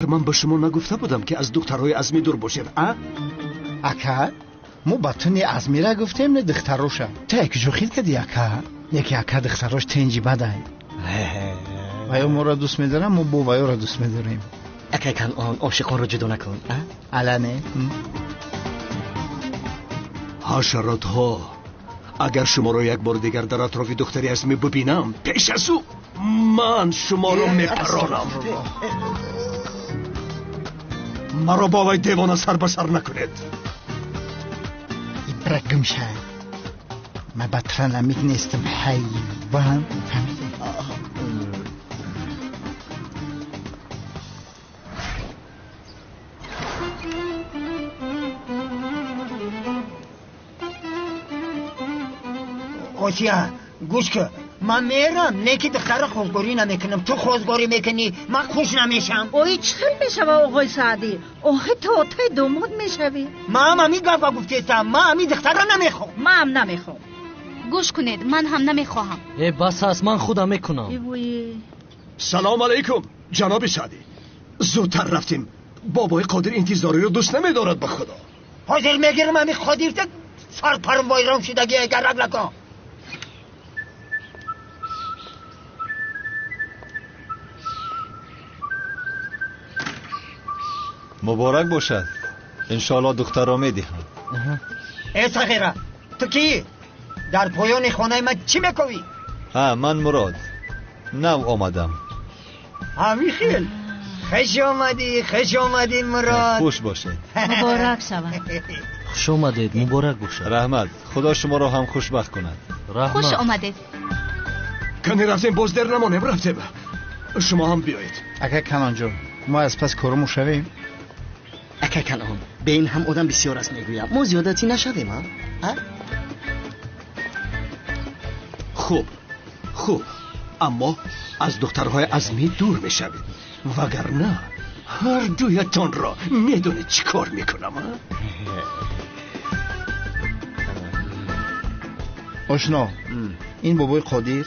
Ман ба шумо нагуфта будам, ки аз духтарҳои Азмӣ дур бошед, а? Ака, мо ба ту не Азмира гуфтем, не духтароша. Ту якҷо хел кардӣ, ака? Яке ака духтарош тенҷи бадай. Ваё моро дӯст медорам, мо бо ваёро дӯст медорем. Акай Канъон, ошиқонро ҷудо накун, а? Ала не. Ҳашаротҳо, агар шуморо як бори дигар дар атрофи духтари Азмӣ бибинам, пеш аз ӯ ман шуморо мепаронам. Маро бо вай девона сар ба сар накунед. Ибра гумша. Ман ба транамик нестам, ҳайвон. Фаҳмидӣ? Осия, гӯш кун. Ман мерам, не ки духтара хозгорӣ намекунам. Ту хозгорӣ мекунӣ, ман хуш намешам. Ой, чӣ хел мешава, оғои Саъдӣ? Охи ту отаи домод мешавӣ. Ман ҳамин гапа гуфтестам. Ман ҳамин духтара намехоҳам. Ман ҳам намехоҳам. Гӯш кунед, ман ҳам намехоҳам. Э, бас аст, ман худам мекунам. Салом алайкум, ҷаноби Саъдӣ. Зудтар рафтем. Бобои Қодир интизориро дӯст намедорад, ба худо. Ҳозир мегирам ҳамин Қодирта, сарпарм вайрон шудагӣ, гарак накун. Муборак бошад. Иншоалло духтарро медиҳам. Э сағира, ту кӣ? Дар поёни хонаи ман чӣ мекунӣ? Ҳа, ман Мурод. Нав омадам. Ҳамин хел. Хуш омадӣ, хуш омадӣ, Мурод. Хуш бошед. Муборак шавад. Хуш омадед, муборак бошад. Раҳмат. Худо шуморо ҳам хушбахт кунад. Раҳмат. Хуш омадед. Кани рафтем, боз дер намонем, рафтем. Шумо ҳам биёед. Ака Канонҷон, мо аз пас корумон шавем. Акай Канъон, бе ин ҳам одам бисёр аст, мегӯям. Мо зиёдатӣ нашавем, а? Хуб, хуб, аммо аз духтарҳои Азмӣ дур мешавед, вагарна ҳар дуятонро медонед чӣ кор мекунам, а? Ошно, ин бобои Қодир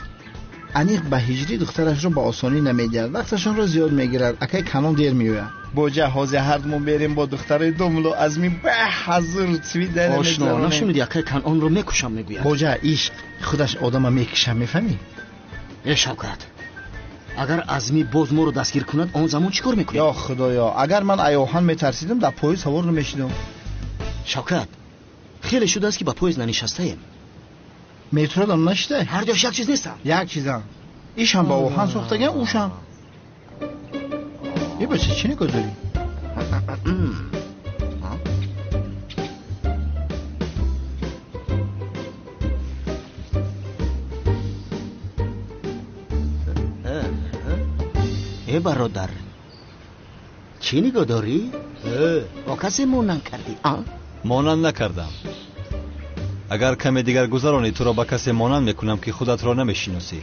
аниқ ба ҳиҷрӣ духтарашро ба осонӣ намедиҳад, вақташонро зиёд мегирад. Акай Канон дер меояд. Боҷа ҳозир ҳардумон берем бо духтарои домло Азмӣ ба ҳазур цвида. Ошно, нашунидӣ, акай Канонро мекушам мегӯяд. Боҷа, ишқ худаш одама мекушам, мефаҳмӣ? Э Шавкат, агар Азмӣ боз моро дастгир кунад, он замон чӣ кор мекунем? Ё худоё, агар ман аёҳан метарсидам, дар поезд савор намешидам. Шавкат, хеле шудааст, ки ба поезд нанишастаем. Метродам нашидай? Ҳар ҷош як чиз нестам. Як чизам. Ишам ба оҳан сохтаган, ушам. Е бача, чӣ нигоҳ дорӣ? Э бародар, чӣ нигоҳ дорӣ? Бо касе монанд кардӣ, а? Монанд накардам. Агар каме дигар гузаронӣ, туро ба касе монанд мекунам, ки худатро намешиносӣ.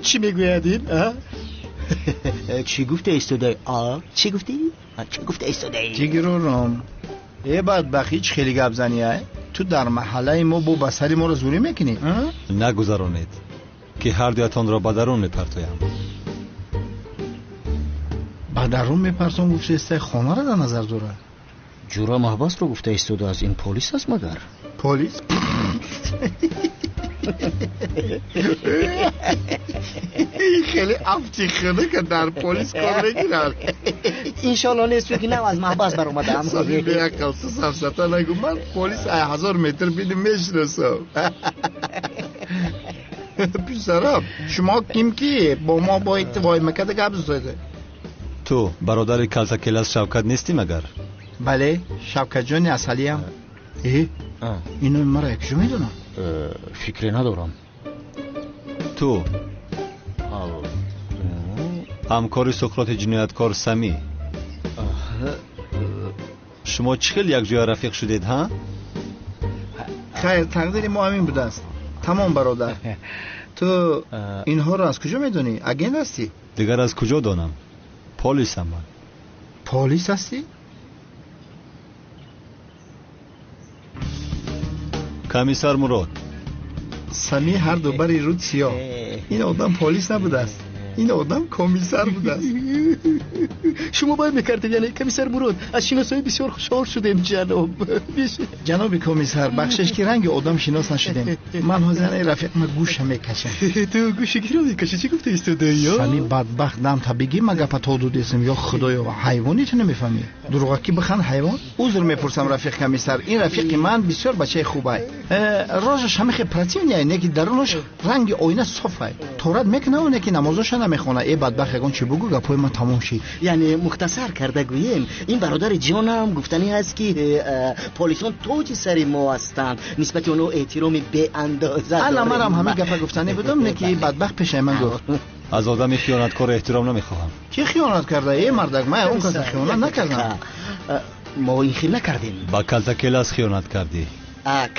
Чӣ мегӯяд ин, а? Чӣ гуфта истодаи, а? Чӣ гуфтӣ? Чӣ гуфта истодаи? Ҷигирором, э бадбахт, ҳеҷ хеле гап занӣ, ай? Ту дар маҳаллаи мо бо ба сари моро зӯрӣ мекунӣ? Нагузаронед, ки ҳар дуятонро ба дарун мепартоям. Ба дарун мепартом гуфтаистай, хонаро дар назар дорад. Ҷура маҳбасро гуфта истодааст. Ин полис аст магар? Полис? Хеле афти хунука дар полис кор мегирад. Иншоалло нест, чунки нав аз маҳбас баромадаам. Сами беақл, ту сафсата нагӯ. Ман полис ай 1000 метр биним мешиносам. Писарам, шумо ким ки бо мо бояд воймакада гап зада? Ту бародари калтакелас Шавкат нестӣ магар? Бале, Шавкатҷони асалиям. Э, ино маро якҷо медонам? Фикре надорам. Ту ҳамкори Суқроти ҷинояткор Самӣ. Шумо чӣ хел якҷоя рафиқ шудед, ҳа? Хайр, тақдири мо ҳамин будааст. Тамом, бародар. Ту инҳоро аз куҷо медонӣ? Агент ҳастӣ? Дигар аз куҷо донам? Полисам ман. Полис ҳастӣ? Комиссар Мурод. Самӣ ҳар ду бари руд сиёҳ. Ин одам полис набудааст. Ин одам комиссар будааст. Шумо бояд мекардед, яъне комиссар Мурод. Аз шиносоӣ бисёр хушҳол шудем, ҷаноб. Ҷаноби комиссар, бахшиш ки ранги одам шинос нашудем. Ман ҳозир ин рафиқма гӯша мекашам. Ту гӯши киро мекашӣ? Чӣ гуфта истодаӣ? Сами бадбахт дам та бигӣ ма гапа то дудесем. Ё худоё, ҳайвони ту намефаҳмӣ? Дурӯғакӣ бихан ҳайвон? Узр мепурсам рафиқ комиссар, ин рафиқи ман бисёр бачаи хубай. Рожаш ҳамихе противный, не ки дарунаш ранги оина софай. Торат мекунаву не ки намозоша намехона. Э бадбахт, ягон чӣ бугӯ, гапҳои ман тамом шид. Яъне мухтасар карда гӯем, ин бародари ҷонам гуфтанӣ ҳаст ки полисон тоҷи сари мо ҳастанд, нисбати онҳо эҳтироми беандоза. Ана манам ҳамин гапа гуфтанӣ будам, не ки бадбахт пешаи ман гуфт. Аз одами хиёнаткор эҳтиром намехоҳам. Кӣ хиёнат карда? Э мардак, ман он каса хиёнат накардам. Мо ин хел накардем. Ба калтакелас хиёнат кардӣ.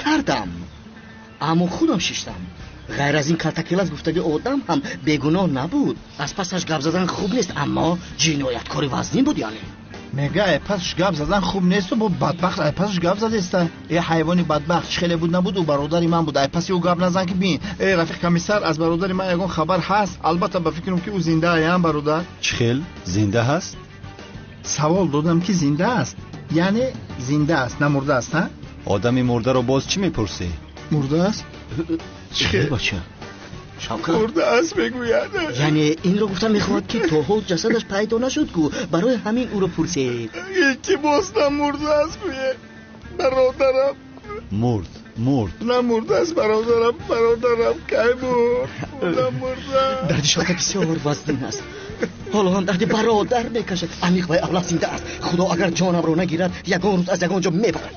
Кардам, аммо худам шиштам. Ғайр аз ин калтакелас гуфтаги одам ҳам бегуноҳ набуд. Аз пасаш гап задан хуб нест, аммо ҷинояткори вазнин буд. Яъне мега ай пасаш гап задан хуб несту бо бадбахт ай пасаш гап задеста. Э ҳайвони бадбахт, чӣ хеле буд набуд, ӯ бародари ман буд. Ай паси ӯ гап назан ки бин. Э рафиқ комиссар, аз бародари ман ягон хабар ҳаст? Албатта ба фикрам ки ӯ зинда аям бародар. Чӣ хел зинда ҳаст? Савол додам ки зинда аст, яъне зинда аст, на мурда аст. Ҳа, одами мурдаро боз чӣ мепурсӣ? Мурда аст? Чӣ хел бача? Шавкат мурда аст мегӯяд. Яъне инро гуфта мехоҳад ки то ҳол ҷасадаш пайдо нашуд ку, барои ҳамин ӯро пурсед. Илтимос, намурда аст гӯед бародарам. Мурд, мурд. Намурда аст бародарам, бародарам кай мурд? Намурда. Дарди Шавкат бисёр вазнин аст. Ҳоло ҳам дарди бародар мекашад. Амиқ вай авлад зинда аст. Худо агар ҷонамро нагирад, ягон рӯз аз ягон ҷо мебарад.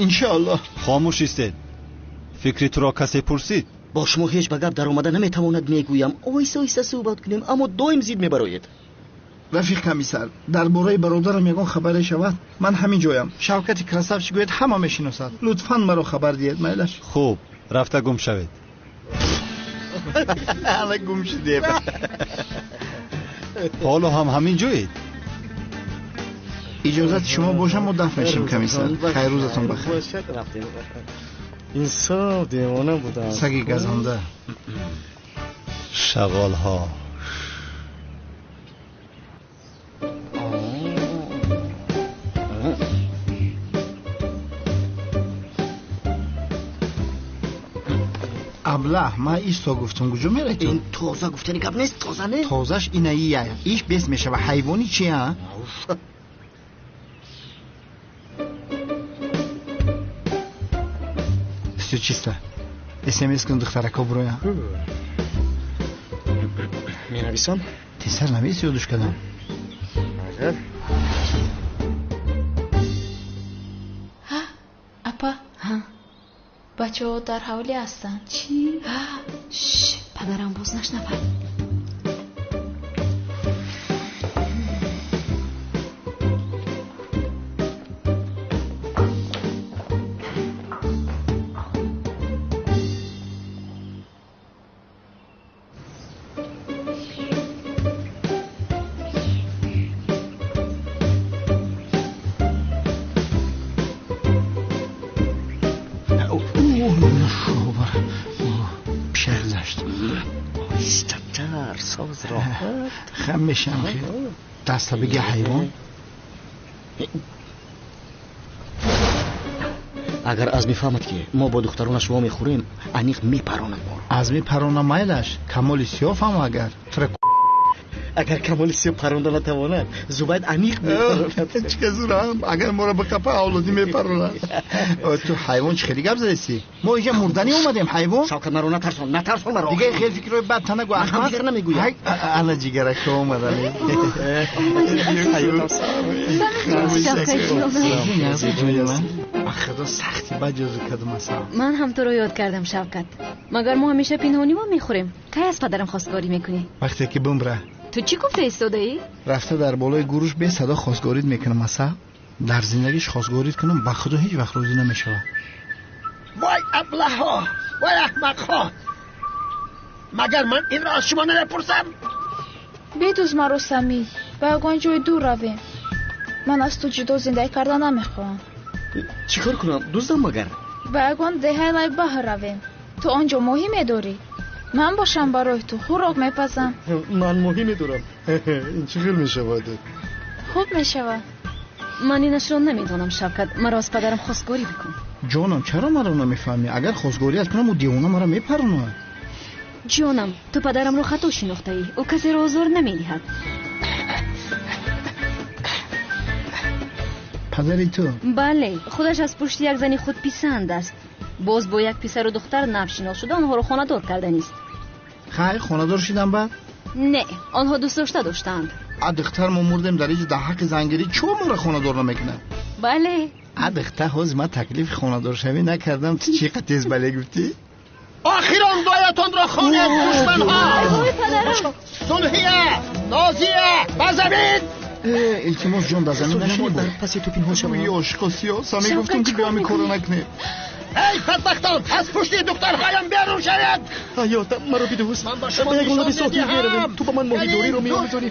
Иншоаллоҳ. Хомӯш истед. Фикри туро касе пурсид? Бо шумо ҳеҷ ба гап даромада наметавонад мегӯям. Оҳиста оҳиста суҳбат кунем, аммо доим зид мебароед. Рафиқ комиссар, дар бораи бародарам ягон хабаре шавад, ман ҳамин ҷоям. Шавкати красавчик гӯяд ҳама мешиносад. Лутфан маро хабар диҳед, майлаш. Хуб, рафта гум шавед. Ана гум шудем. Ҳоло ҳам ҳамин ҷоед? Иҷозати шумо бошам, мо дафн мешем комиссар. Хайр, рӯзатон бахайр. Инсоф, девона будам. Саги газонда. Шағолҳо. Аблаҳ, ман исто гуфтам, куҷо мерай ту? Ин тоза гуфтани гап нест, тоза не? Тозаш инаия. Иш бес мешава. Ҳайвони чия? Всё чисто. СМС кун духтарако буроя. Менависам? Тезтар навис, ёдуш кардам. Ҳа, апа. Ҳа. Бачаҳо дар ҳавлӣ ҳастанд. Чӣ? Ш, падарам боз нашнавад. Хам мешам хел. Даста биги ҳайвон. Агар аз мефаҳмад ки мо бо духтаронаш во мехӯрем, аниқ мепаронад моро. Аз мепарона майлаш, Камоли сиёҳ фаҳм агар. Тура Агар Камоли сиёҳ паронда натавонад, Зубайд аниқ мепаронад. Чӣ зурам, агар моро бикапа авлодӣ мепаронад. Ту ҳайвон чӣ хеле гап задеси? Мо инҷа мурданӣ омадем, ҳайвон. Шавкат, маро натарсон, натарсон маро. Дига хел фикрҳои бад та нагӯ, аҳмақ. Дигар намегӯям. Ана ҷигарако омадани. Худо сахти бад ҷозу кардам асал. Ман ҳам туро ёд кардам, Шавкат. Магар мо ҳамеша пинҳонӣ во мехӯрем? Кай аз падарам хостгорӣ мекунӣ? Вақте ки бумра. Ту чӣ гуфта истодаӣ? Рафта дар болои гуруш бесадо хостгорид мекунам асал. Дар зиндагиш хостгорид кунам, ба худо ҳеҷ вақт розӣ намешавад. Вой аблаҳо, вой аҳмақҳо! Магар ман инро аз шумо намепурсам? Бедуз маро, Самӣ, ба ягон ҷои дур равем. Ман аз ту ҷудо зиндагӣ карда намехоҳам. Чӣ кор кунам? Дуздам магар? Ба ягон деҳаи лайбаҳр равем. Ту он ҷо моҳӣ медорӣ? Ман бошам барои ту хӯрок мепазам. Ман моҳӣ медорам. Ин чӣ хел мешавад? Хуб мешавад. Ман инашро намедонам, Шавкат. Маро аз падарам хостгорӣ бикун. Ҷонам, чаро маро намефаҳмӣ? Агар хостгориат кунам, ӯ девона маро мепаронад. Ҷонам, ту падарамро хато шинохтаӣ. Ӯ касеро озор намедиҳад. Падари ту? Бале, худаш аз пушти як зани худписанд аст. Боз бо як писару духтар навшинос шуда онҳоро хонадор карданист. Хайр, хонадор шидам баъд? Не, онҳо дӯстдошта доштаанд. А духтар мо мурдем дар иҷо дар ҳаққи зангирӣ чо моро хонадор намекунад? Бале. А духтар, ҳозир ман таклифи хонадоршавӣ накардам, ту чӣ қа тез бале гуфтӣ? Охирон дуоятонро хонед, душманҳо! Сулҳия, Нозия, ба замин! Илтимос ҷон, ба замин нашинӣ. Дар паси ту пинҳон шавам. Ё ошиқо сиёса мегуфтам ки биём ин корро накунед. Эй бадбахтон, аз пушти духтарҳоям берун шавед! Ҳаётам, маро бидӯз. Ман ба шумо Ба ягон лаби нишон соҳил меравем. медиҳам. Ту ба ман моҳидориро меомӯзонӣ.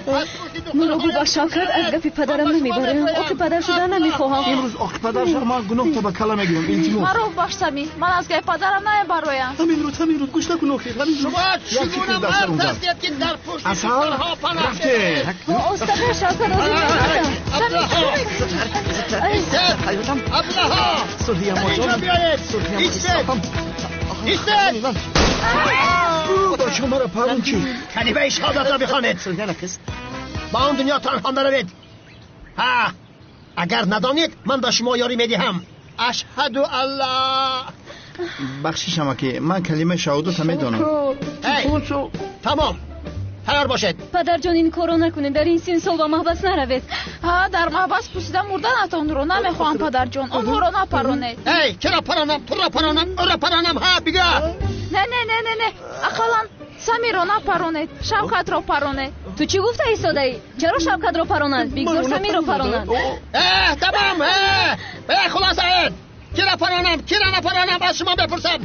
Маро бубахш, Шавкат, аз гапи падарам намебарам. Оқи падар шуда намехоҳам. Имрӯз оқи падар шав, ман гуноҳта ба кала мегирам. Илтимос. Маро бубахш, Самӣ. Ман аз гапи падарам намебароям. Ҳамин рӯз, ҳамин рӯз. Гӯш накун охир, ҳамин рӯз. Шумо Як чӣ фикр гуна дар сарам мард зад. ҳастед, ки дар пушти Асал, духтарҳо паноҳ рафте. мебаред? Остатар, Шавкат, озор надодам. Аблаҳо! Истед! Аблаҳо! Сулҳия Инҷо моҷон. биёед! Сулҳия Истед! Истед! Бача маро парон чӣ? Калимаи шаҳодатро бихонед. Сулҳия накист. Ба он дунё танҳо наравед. Ҳа, агар надонед, ман ба шумо ёрӣ медиҳам. Ашҳаду алла. Бахшишама ки ман калимаи шаҳодатро медонам. Эй, тамом, тайёр бошед. Падарҷон, ин корро накунед. Дар ин син сол ба маҳбас наравед. Ҳа, дар маҳбас пусида мурданатонро намехоҳам, падарҷон. Онҳоро напаронед. Эй, чаро паронам? Туро паронам, ӯро паронам? Ҳа, бигӯ. Не, не, не, не, не. Ақаллан Самиро напаронед, Шавкатро паронед. Ту чӣ гуфта истодаӣ? Чаро Шавкатро паронанд? Бигзор Самиро паронанд. Э, тамом, э, э, хулоса, э, киро паронам, киро напаронам, аз шумо мепурсам.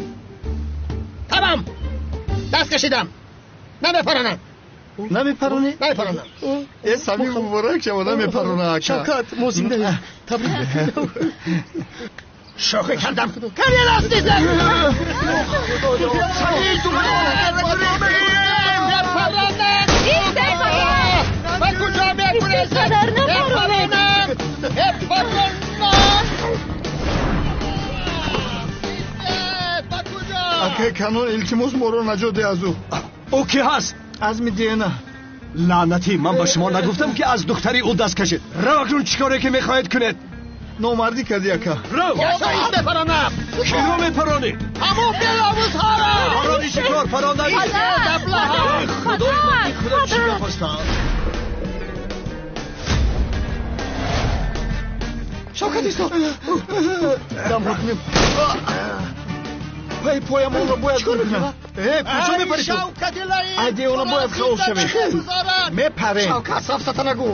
Тамом, даст кашидам, намепаронам. Намепаронӣ? Намепаронам. Э, Сами, муборак шава, намепарона ака. Шавкат, мо зиндаем. Табрик мекунам. Шӯхӣ кардам. Каме рост дидам. Ба куҷо мегурезед? Падар, напаронед. Мепаронам! Мепаронам! Ба куҷо? Акай Канон, илтимос, моро наҷот деҳ аз ӯ. Ӯ ки ҳаст? Азми диена. Лаънатӣ, ман ба шумо нагуфтам, ки аз духтари ӯ даст кашед? Рав акнун, чӣ коре ки мехоҳед кунед. Номардӣ кардӣ, ака. Рав! Яшоид, мепаронам! Киро мепаронӣ? Ҳамон беловузҳоро! Парони чӣ кор? Парондан Падар! Аблаҳо! Эй, худои ман, ин худо чӣ Падар! гап аст? Шавкат, исто. Дам ҳукмим. Пай поямонро бояд Чикор мекунӣ? кунам. Э, куҷо мепари ту? Шавкати лаим! Ай, девона, бояд халос шавем. Мепарем. Шавкат, сафсата нагӯ.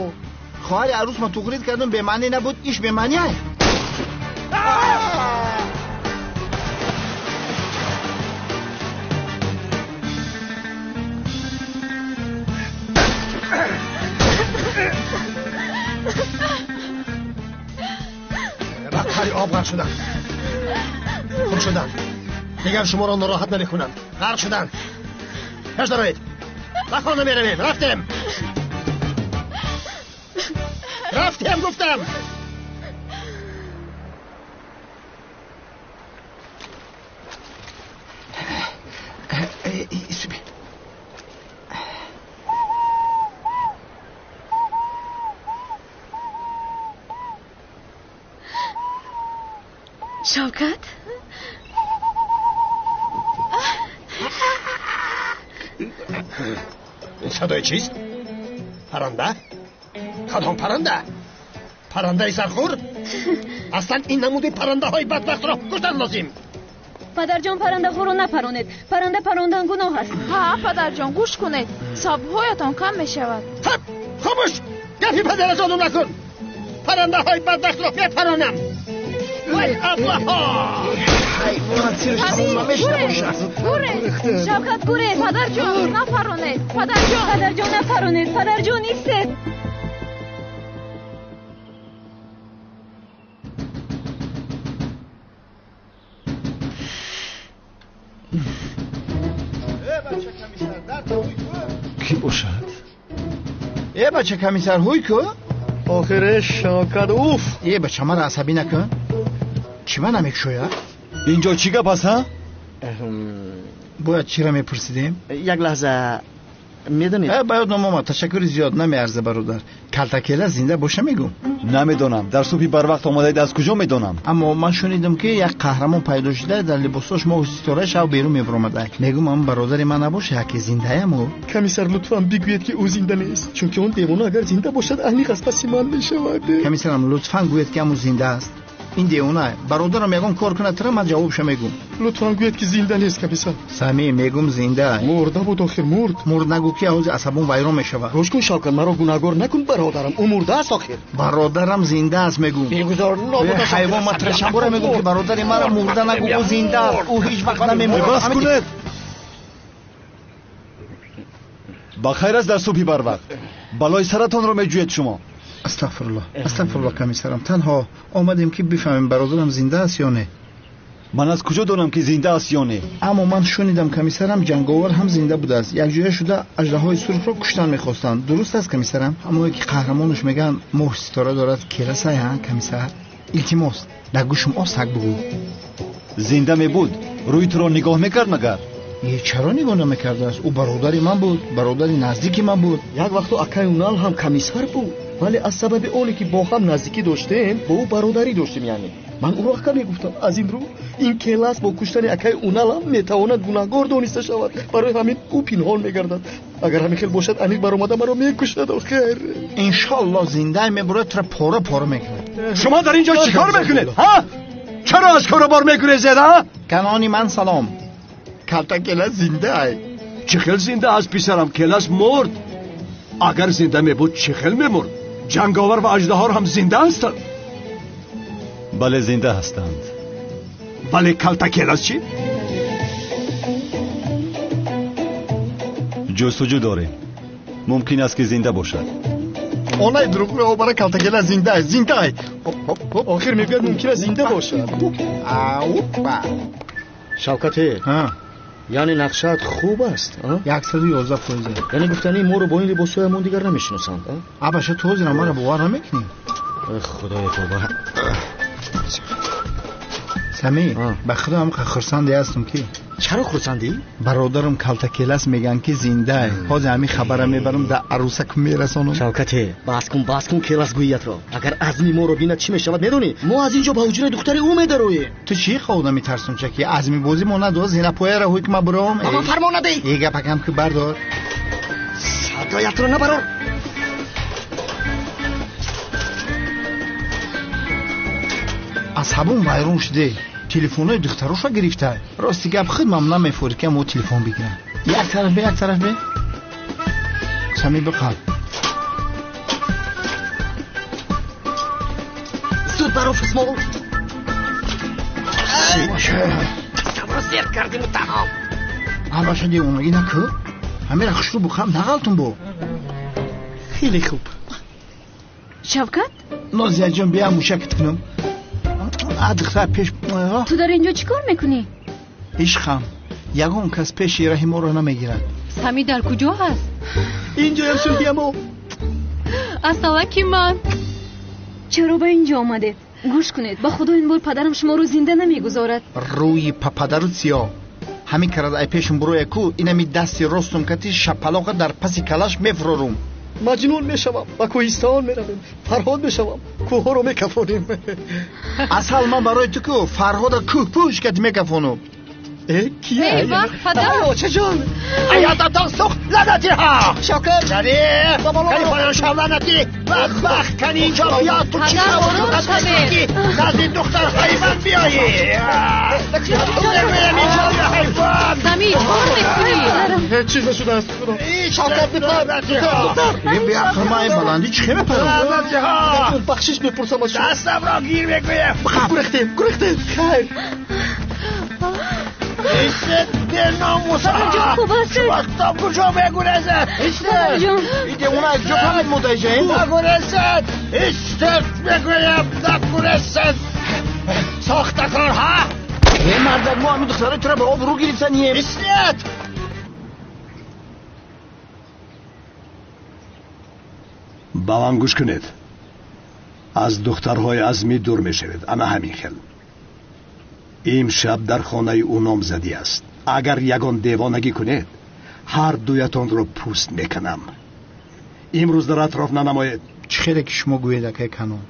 Хоҳари арӯс ма туғрид кардам, бемаънӣ набуд, иш бемаънӣ ай. Ба қари об ғарқ шудам. Хуб шудам. Дигар шуморо нороҳат намекунам. Ғарқ шудам. Пеш дароед. Ба хона меравем. Рафтем. Рафтем, гуфтам. Шавкат? Садои чист? Паранда? Кадом паранда? Парандаи сархӯр? Аслан ин намуди парандаҳои бадбахтро куштан лозим. Падарҷон, парандаҳоро напаронед. Паранда парондан гуноҳ аст. Ҳа, падарҷон, гӯш кунед. Саббҳоятон кам мешавад. Хаб, хомӯш! Гапи падаратону накун! Парандаҳои бадбахтро мепаронам. Вай, аблаҳо! Самӣ, гурез, гурез. Шавкат, гурез. Падарҷон, напаронед. Падарҷон. Падарҷон, напаронед. Падарҷон, истед. Э бача комиссар ҳуй ку? Охире Шавкат уф. Э бача маро асабӣ накун. Чӣ ма намекушояд? Инҷо чӣ гап аст, ҳа? Бояд чиро мепурсидем? Як лаҳза медонед? Ба ёд номомад. Ташаккури зиёд, намеарза бародар. Калтакела зинда боша мегӯм. Намедонам. Дар субҳи барвақт омадаед, аз куҷо медонам? Аммо ман шунидам ки як қаҳрамон пайдо шуда дар либосош моҳу ситора шав берун мебаромада. Мегӯм ам бародари ман набоша, яке зиндаям ӯ. Комиссар лутфан бигӯед ки ӯ зинда нест, чунки он девона агар зинда бошад аниқ аз паси ман мешавад. Комиссарам лутфан гӯед ки амӯ зинда аст. Ин девона бародарам ягон кор кунад тра ман ҷавобша мегӯм. Лутфан гӯед ки зинда нест комиссар. Сами мегӯм зинда. Мурда буд охир, мурд. Мурд нагӯ ки ҳози асабон вайрон мешавад. Гӯш кун Шавкат, маро гунаҳгор накун бародарам. Ӯ мурда аст охир. Бародарам зинда аст мегӯм. Бегузор нобуда ҳайвон, ман трашамбора мегӯм ки бародари маро мурда нагӯ, ӯ зинда аст. Ӯ ҳеҷ вақт намемурад. Бас кунед. Ба хайр аст дар субҳи барвақт. Балои саратонро меҷӯед шумо. Астағфируллоҳ, астағфируллоҳ комиссарам. Танҳо омадем ки бифаҳмем бародарам зинда аст ё не. Ман аз куҷо донам ки зинда аст ё не? Аммо ман шунидам комиссарам ҷанговар ҳам зинда будааст. Якҷоя шуда аждаҳои сурхро куштан мехостанд. Дуруст аст комиссарам? Ҳамое ки қаҳрамонаш мегӯянд моҳ ситора дорад келасай, ҳа комиссар? Илтимос, дар гӯшам осак бигӯ. Зинда мебуд, рӯи туро нигоҳ мекард магар? Чаро нигоҳ намекардааст? Ӯ бародари ман буд, бародари наздики ман буд. Як вақту акаи Унал ҳам комиссар буд, вале аз сабаби оне ки бо ҳам наздикӣ доштем, бо ӯ бародарӣ доштем, яъне ман ӯро ака мегуфтам. Аз ин рӯ ин келас бо куштани акаи Уналам метавонад гунаҳгор дониста шавад. Барои ҳамин ӯ пинҳон мегардад. Агар ҳамин хел бошад, аниқ баромада маро мекушад охир. Иншоаллоҳ зинда мебурад, тура пора пора мекунад. Шумо дар инҷо чӣ кор мекунед, ҳа? Чаро аз кору бор мегурезед, ҳа? Канони ман салом. Калтакела зинда ай. Чӣ хел зинда аст писарам? Келас мурд. Агар зинда мебуд, чӣ хел мемурд? Ҷанговар ва аждаҳор ҳам зинда ҳастанд. Бале, зинда ҳастанд. Вале калтакелас чӣ? Ҷустуҷӯ дорем. Мумкин аст ки зинда бошад. Онай дурӯғ меобара, калтакела зинда аст, зинда ай. Охир мегӯяд мумкин аст зинда бошад. Аупа. Шавкате, яъне нақшаат хуб аст? 111%. Яъне гуфтанӣ моро бо ин либосҳоямон дигар намешиносанд? Абаша, ту ҳозир маро бовар намекунӣ? Худои тавба. Сами, ба худо ҳам хурсанде ҳастам ки. Чаро хурсандӣ? Бародарам калтакелас мегӯянд ки зинда. Ҳозир ҳамин хабара мебарам дар арӯсак мерасонам. Шавкате, бас кун, бас кун келасгӯиятро. Агар азми моро бинад чӣ мешавад медонӣ? Мо аз инҷо ба ҳуҷраи духтари ӯ медароем. Ту чӣ одами тарсунча ки азми бозӣ мо надод зинапояро ҳуй ки ма буром? Ба ман фармон надиҳ. Е гапакам ки бардор. Садоятро набарор. Асабон вайрон шуде. Телефонҳои духтароша гирифта. Рости гап худ мам намефорид ки мо телефон бигирам. Як тараф бе, як тараф бе. Сами биқал. Зуд баро фисмол. Дастамро зер кардиму тамом. Абаша девонагӣ накӯ. Ҳамера хушрӯ бухам нағалтум бо. Хеле хуб. Шавкат? Нозияҷон, бия мушакит кунам. Духтар пеш. Ту дар инҷо чӣ кор мекунӣ? Ишқам, ягон кас пеши раҳи моро намегирад. Сами дар куҷо ҳаст? Инҷоям сулҳиямо. Асалаки ман. Чаро ба инҷо омадед? Гӯш кунед, ба худо ин бор падарам шуморо зинда намегузорад. Рӯи пападару сиёҳ. Ҳамин карад ай пешум буроя ку, инами дасти ростум кати шапалоқа дар паси калаш мефурорум. Маҷнун мешавам, ба кӯҳистон меравем, Фарҳод мешавам, кӯҳҳоро мекафонем. Асал ман барои ту ку Фарҳода кӯҳпӯш кати мекафонум. Кия? Эй вақт, падар! Очаҷон! Аёдатон сӯхт, лаънатиҳо! Шавкат! Кани! Кани поён шав, лаънатӣ! Бадбахт, кани инҷо биё, ту чӣ ки назди духтарҳои ман биёӣ! Мегӯям инҷо биё, ҳайвон! Сами, чӣ кор мекунӣ? Ҳеҷ чиз нашудааст, худо. Шавкат, бипар! Духтар! Беақл, ман ин баландӣ чӣ мепарам? Лаънатиҳо! Бахшиш мепурсам аз шумо. Дастамро гир мегӯям! Гурехтем, гурехтем! Хайр! Истед, беномусҳо! Шумо куҷо мегурезед? Истед! Ин девона аз ҷо фаҳмид модаиҷа? Нагурезед! Истед, мегӯям, нагурезед! Сохтакорҳо! Е мардак, мо ҳамин духтарои тура ба обрӯ гирифтанием. Истед! Ба ман гӯш кунед. Аз духтарҳои Азмӣ дур мешавед. Ана ҳамин хел. Имшаб дар хонаи ӯ номзадӣ аст. Агар ягон девонагӣ кунед, ҳар дуятонро пӯст мекунам. Имрӯз дар атроф нанамоед. Чӣ хеле ки шумо гӯед, акай Канон.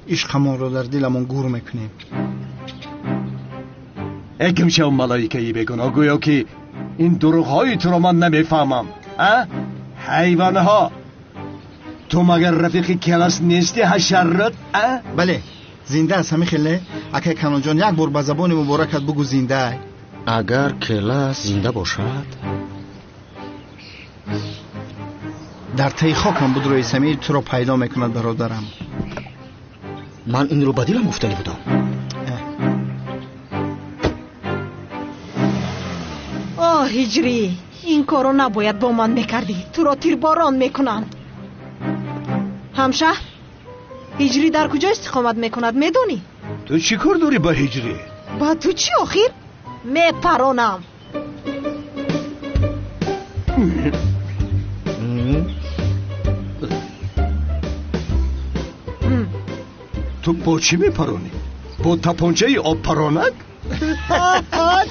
Ишқамонро дар диламон гур мекунем. Эй кимшав малоикаи бегуноҳ, гӯё ки ин дурӯғҳои туро ман намефаҳмам. А? Ҳайвонҳо! Ту магар рафиқи Келас нести, ҳашаррот? А? Бале, зинда аст ҳамин хел, не? Акай Канонҷон, як бор ба забони муборакат бугӯ зинда. Агар Келас зинда бошад, дар таи хокам буд рӯи самир туро пайдо мекунад, бародарам. Ман инро ба дилам гуфтанӣ будам. Оҳ, Ҳиҷрӣ, ин корро набояд бо ман мекардӣ. Туро тирборон мекунанд. Ҳамшаҳр, Ҳиҷрӣ дар куҷо истиқомат мекунад, медонӣ? Ту чӣ кор дорӣ ба Ҳиҷрӣ? Ба ту чӣ охир? Мепаронам. Ту бо чӣ мепаронӣ? Бо тапончаи обпаронак?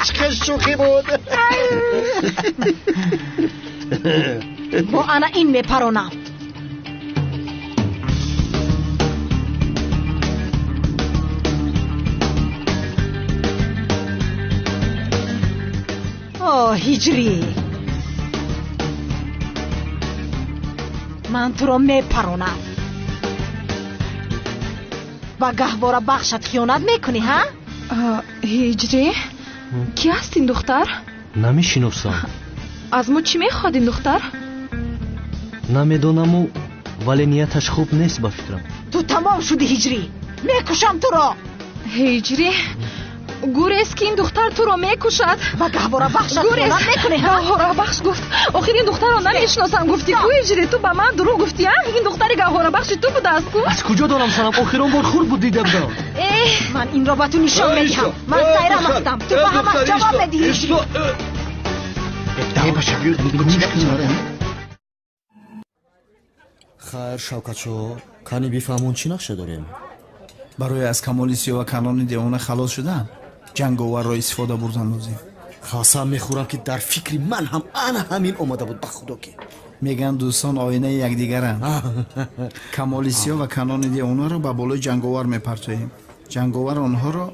Чӣ хел шӯхӣ буд! Бо ана ин мепаронам. О, Ҳиҷрӣ, ман туро мепаронам. Ба гаҳвора бахшат хиёнат мекунӣ, ҳа? Ҳиҷрӣ, кӣ аст ин духтар? Намешиносам. Аз мо чӣ мехоҳад ин духтар? Намедонаму, вале нияташ хуб нест ба фикрам. Ту тамом шудӣ, Ҳиҷрӣ, мекушам туро. Ҳиҷрӣ, гурез ки ин духтар туро мекушад. Ба гаҳвора бахшат хиёнат мекунӣ, ҳа? Гаҳворабахш гуфт. Охир ин духтарро намешиносам гуфтӣ ку, Ҳиҷрӣ? Ту ба ман дурӯғ гуфтӣ, а? Ин духтари гаҳворабахши ту будааст ку? Аз куҷо донам, санам? Охирон бор хурд буд дида будам. Ман инро ба ту нишон медиҳам. Ман сайрам ҳастам. Ту ба ҳамаш ҷавоб медиҳӣ. Хайр, Шавкатшо, кани бифаҳмон чӣ нақша дорем? Барои аз Камоли Сиёҳ ва Канони девона халос шудан, ҷанговарро истифода бурдан лозим. Қасам мехӯрам ки дар фикри ман ҳам ана ҳамин омада буд, ба худо ки. Мегӯянд дӯстон оинаи якдигаранд. Камоли Сиёҳ ва Канони девонаро ба болои ҷанговар мепартоем. Ҷанговар онҳоро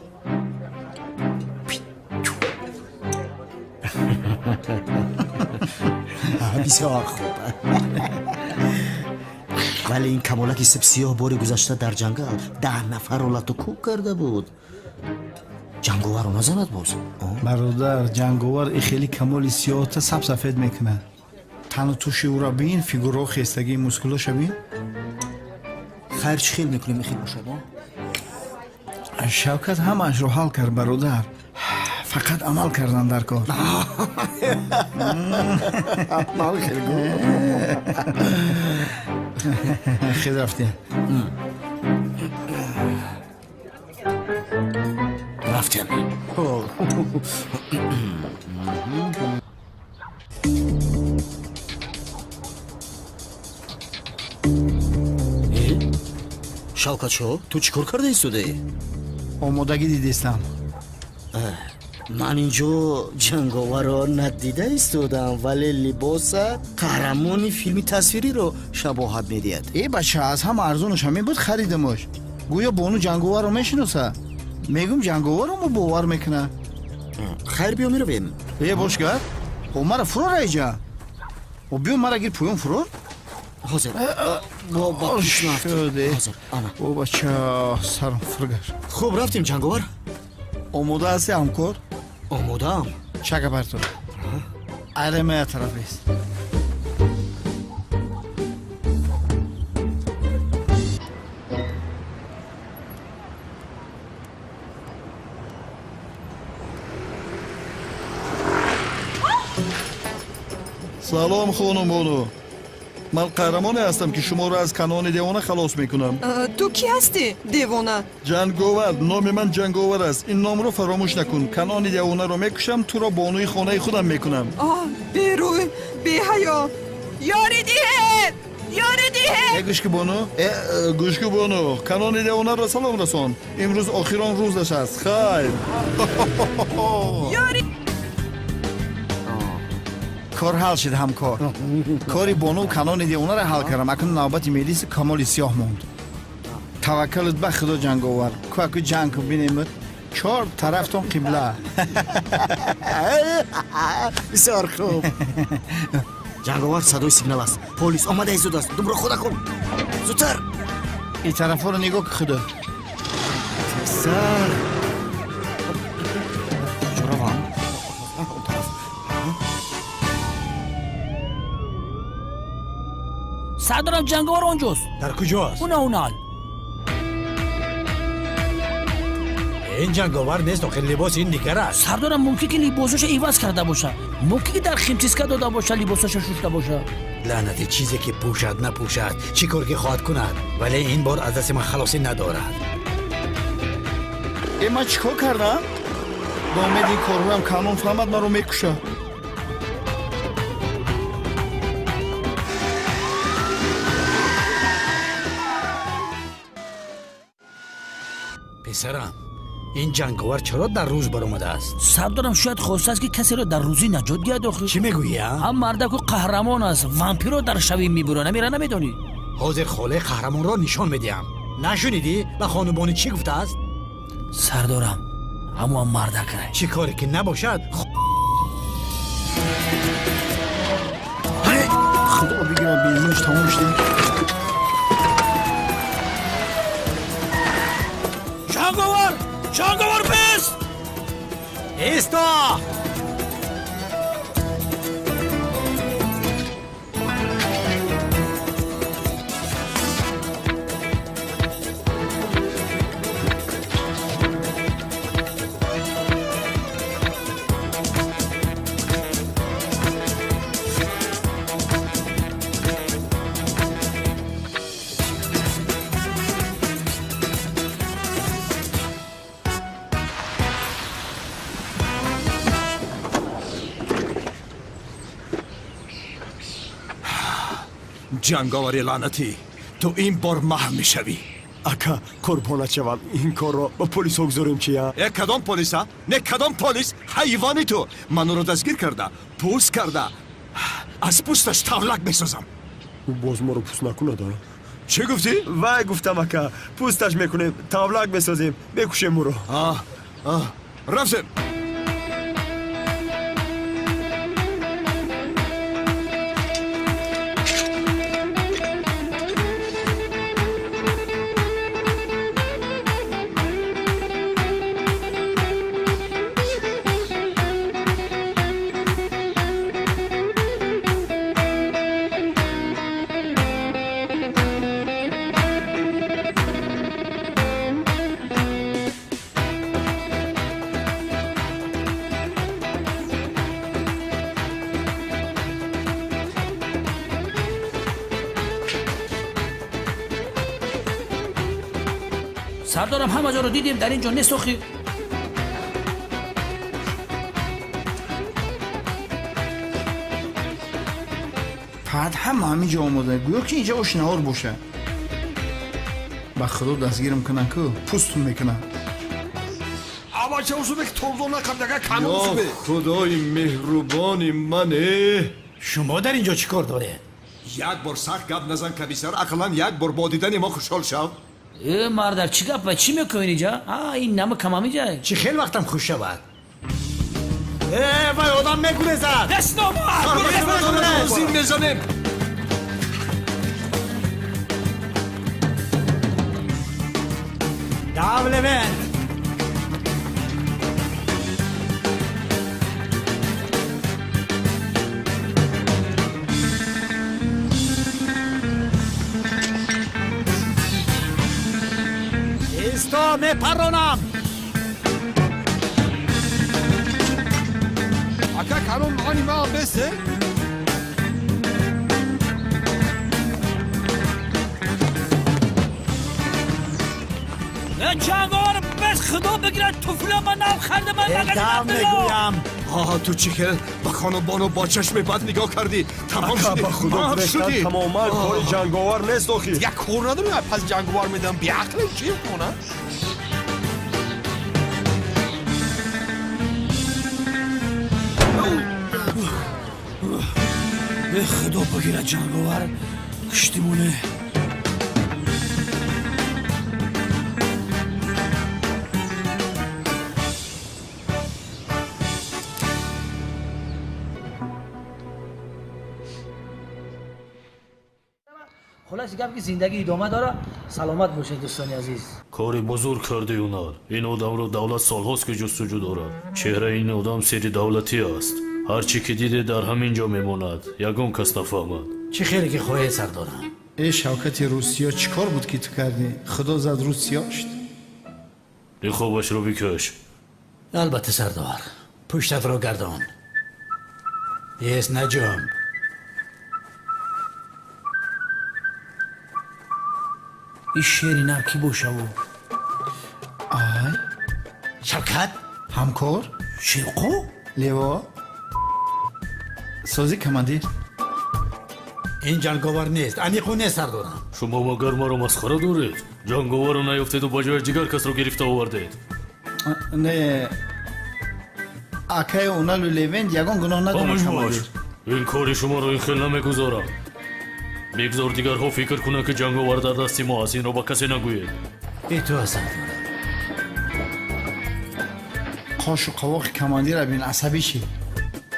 бисёр хуб. Вале ин камолаки сипсиёҳ бори гузашта дар ҷангал 10 нафарро лату кӯб карда буд. Ҷанговарро назанад боз. Бародар, ҷанговар и хеле камоли сиёҳта сабсафед мекунад. Тану туши ӯро бин, фигурао хестагии мускулоша бин. Хайр, чӣ хел мекунем ихел бошад? Шавкат ҳамаашро ҳал кард, бародар. Фақат амал кардан дар кор. Хел рафтем. Рафтем. Шавкатшо, ту чӣ кор карда истодаӣ? Омодагӣ дидистам. Ман инҷо ҷанговарро надида истодам, вале либоса қаҳрамони филми тасвириро шабоҳат медиҳад. Э бача, аз ҳама арзонаш ҳамин буд, харидамош. Гӯё бону ҷанговарро мешиноса. Мегӯм ҷанговарро мо бовар мекунад. Хайр, биё меравем. Э бошгар, о мара фурор айҷа. О биё мара гир поён фурор. Ҳозир. О бача, сарам фургаш. Хуб, рафтем ҷанговар. Омода ҳасти ҳамкор? Омодаам. Чака партор. Айрамая тараф бест. Салом, хонум бону. Ман қаҳрамоне ҳастам ки шуморо аз Канони девона халос мекунам. Ту кӣ ҳастӣ, девона? Ҷанговар. Номи ман Ҷанговар аст. Ин номро фаромӯш накун. Канони девонаро мекушам, туро бонуи хонаи худам мекунам. Оҳ, берӯй, беҳаё! Ёрӣ диҳед! Ёри диҳед! Гӯшки бону, гӯшки бону, канони девонаро салом расон. Имрӯз охирон рӯзаш аст. Хайр. Ёри Кор ҳал шид, ҳамкор. Кори бону канони девонаро ҳал кардам. Акнун навбати милиси Камоли Сиёҳ монд. Таваккалут ба Худо, ҷанговар. Кӯаку ҷанг кун, бинемуд. Чор тарафтон қибла. Бисёр хуб. Ҷанговар, садои сигнал аст. Полис омада истодааст. Думро хода кун. Зудтар. Ин тарафҳоро нигоҳ ки, Худо. Тезтар. Куҷо равам? Он тараф. Сардорам, ҷанговар онҷост. Дар куҷост? Уна, унал. Ин ҷанговар нест, охир либоси ин дигар аст. Сардорам, мумкин ки либосаша иваз карда боша, мумкин ки дар химчистка дода боша, либосаша шушта боша. Лаънати, чизе ки пӯшад напӯшад, чӣ кор ки хоҳад кунад, вале ин бор аз дасти ман халосӣ надорад. Э, ман чӣ кор кардам? Ба умеди ин корҳоям Канон фаҳмад, маро мекушад. Писарам, ин ҷанговар чаро дар рӯз баромадааст? Сардорам, шояд хостааст ки касеро дар рӯзӣ наҷот диҳад охир. Чӣ мегӯӣ, а? Ҳам мардаку қаҳрамон аст, вампирро дар шавӣ мебурад, намера намедонӣ? Ҳозир холаи қаҳрамонро нишон медиҳам. Нашунидӣ ба хонубонӣ чӣ гуфтааст? Сардорам, ҳамоам мардакай. Чӣ коре ки набошад. Худо бигирад, бензинаш тамом шуда. Ҷанговар! Ҷанговар, бест! Исто! Ҷанговари лаънатӣ, ту ин бор маҳв мешавӣ. Ака, қурбонат шавам, ин корро ба полисҳо гузорем чия? Э, кадом полиса? Не, кадом полис? Ҳайвони ту! Ман ӯро дастгир карда, пӯст карда, аз пӯсташ тавлак месозам. Ӯ боз моро пӯст накунад, а? Чӣ гуфтӣ? Вай, гуфтам, ака, пӯсташ мекунем, тавлак месозем, мекушем ӯро. Рафтем. Сардорам, ҳама ҷоро дидем, дар ин ҷо нест охир. Фақат ҳама ҳамин ҷо омода, гӯё ки инҷа ош наҳор бошад. Ба Худо дастгирам кунанд ку, пӯстум мекунанд. Ё Худои меҳрубони мане! Шумо дар ин ҷо чӣ кор доред? Як бор сахт гап назан, комиссар, ақаллан як бор бо дидани мо хушҳол шав. Э, мардак, чӣ гап, чӣ мекунӣ инҷа? А, ин нама камам инҷа. Чӣ хел вақтам хуш шавад? Э, вай, одам мегурезад! Зин мезанем. Дав, Левент! Исто, мепаронам! Ака, канон мани ман бесе? Ҷанговар, бес, Худо бигирад туфля ман нав хардам ман магазин дам мегӯям. Ҳа, ту чӣ хел ба хонумбону бо чашми бад нигоҳ кардӣ? Тамом Ака, шудӣ, ба худо маҳв гурехтан шудӣ. тамоман кори ҷанговар нест охир. Як кор надорем, пас ҷанговар медам беақлем чӣ кона? Э, худо бигирад ҷанговар куштимоне. Хулоси гап ки зиндагӣ идома дорад. Саломат бошед, дӯстони азиз. Кори бузург карди, Юнал. Ин одамро давлат солҳост ки ҷустуҷӯ дорад. Чеҳраи ин одам сири давлатӣ аст. Ҳар чӣ ки диде, дар ҳамин ҷо мемонад, ягон кас нафаҳмад. Чӣ хеле ки хоҳед, сардорам. Э, Шавкати русиё, чӣ кор буд ки ту кардӣ? Худо зад русиё шуд. Ниқобашро бикаш. Албатта, сардор. Пуштатро гардон. Ес, наҷумб. Ин шери нар кӣ бошаву? Ай. Шавкат. Ҳамкор. Шерқо. Лево. Созӣ, командир. Ин ҷанговар нест, аниқу нест, сардорам. Шумо магар маро масхара доред? Ҷанговарро наёфтеду ба ҷояш дигар касро гирифта овардед. Не, акаи Уналу Левент ягон гуноҳ надорад. Хомӯш бош. Командир. Ин кори шуморо ин хел намегузорам. Бигзор дигарҳо фикр кунанд, ки ҷанговар дар дасти мо аст. Инро ба касе нагӯед. Итоат, сардорам. Қошу қавоқи командира бин, асабӣ шид.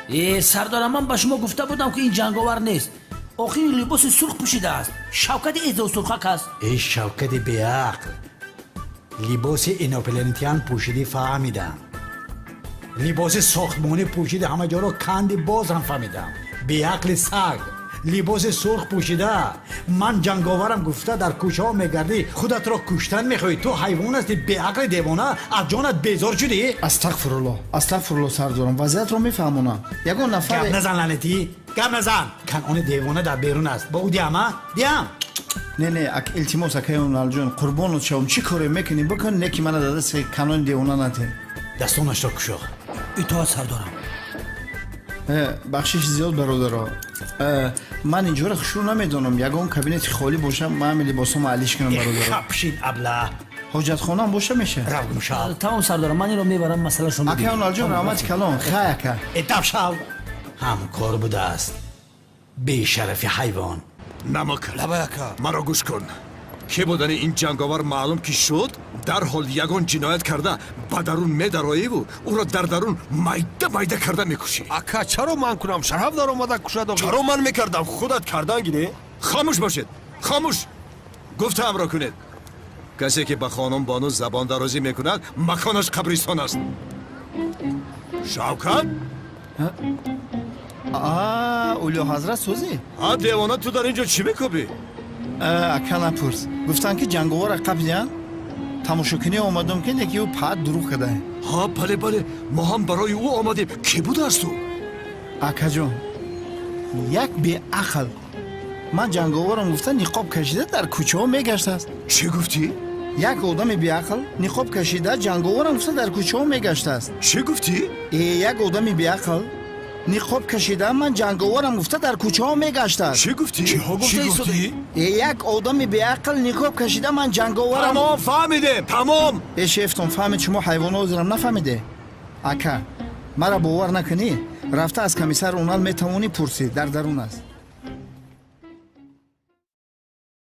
Э, сардорам, ман ба шумо гуфта будам, ки ин ҷанговар нест. Охир либоси сурх пӯшидааст, Шавкати эзосурхак аст. Эй, Шавкати беақл, либоси инопланетян пӯшидӣ, фаҳмидам. Либоси сохтмонӣ пӯшиди, ҳама ҷоро канди, боз ҳам фаҳмидам. Беақли саг, либоси сурх пӯшида, ман ҷанговарам гуфта дар кӯчаҳо мегардӣ, худатро куштан мехоҳӣ. Ту ҳайвон ҳастӣ, беақли девона, аз ҷонат безор шудӣ. Астағфирулло, астағфирулло, сардорам, вазъиятро мефаҳмонам. Ягон нафаре Гап назан, лаънатӣ, гап назан. Канъони девона дар берун аст, бо ӯ диҳам, а диҳам. Не, не, илтимос, акаи Уналҷон, қурбонот шавам, чӣ коре мекунӣ бикун, не ки мана дар дасти канони девона натем. Дастонашро кушо. Итоат, сардорам. Бахшиши зиёд, бародаро. Ман инҷоро хушрӯ намедонам. Ягон кабинети холӣ бошам, ман ҳами либосомо алиш кунам, бародаро. Хапшин, абла. Ҳоҷатхонаам боша меша. Рав, гумшав. Тамом, сардорам, ман инро мебарам, масъалашро Акаи Уналҷон, раҳмати калон, хай, ака. Этап шав. Ҳамкор будааст, бешарафи ҳайвон. Намак. Лабай, ака. Маро гӯш кун. Ки будани ин ҷанговар маълум ки шуд, дарҳол ягон ҷиноят карда ба дарун медароиву ӯро дар дарун майда майда карда мекушӣ. Ака, чаро ман кунам? Шараф даромада кушад охир. Чаро ман мекардам? Худат кардан гире. Хомӯш бошед, хомӯш. Гуфтаамро кунед. Касе ки ба хонум бону забон дарозӣ мекунад, маконаш қабристон аст. Шавкат. Улё ҳазрат, созӣ? А, девона, ту дар ин ҷо чӣ мекӯбӣ? Ака, напурс. Гуфтанд, ки ҷанговарро қапидиянд, тамошокунӣ омадам, ки неки ӯ паат дурӯғ кардае. Ҳа, бале, бале, мо ҳам барои ӯ омадем. Кӣ будааст ӯ? Акаҷон, як беақл ман ҷанговарам гуфта, ниқоб кашида дар кӯчаҳо мегаштааст. Чӣ гуфтӣ? Як одами беақл ниқоб кашида, ҷанговарам гуфта, дар кӯчаҳо мегаштааст. Чӣ гуфтӣ? Э, як одами беақл ниқоб кашида, ман ҷанговарам гуфта, дар кӯчаҳо мегаштааст. Чӣ гуфтӣ? Чиҳо гуфтӣ? Э, як одами беақл ниқоб кашида, ман ҷанговарам. Тамом, фаҳмидем, тамом. Э, шефтон фаҳмид, шумо ҳайвоно ҳозирам нафаҳмиде. Ака, мара бовар накунӣ, рафта аз комиссар Унал метавонӣ пурсӣ, дар дарун аст.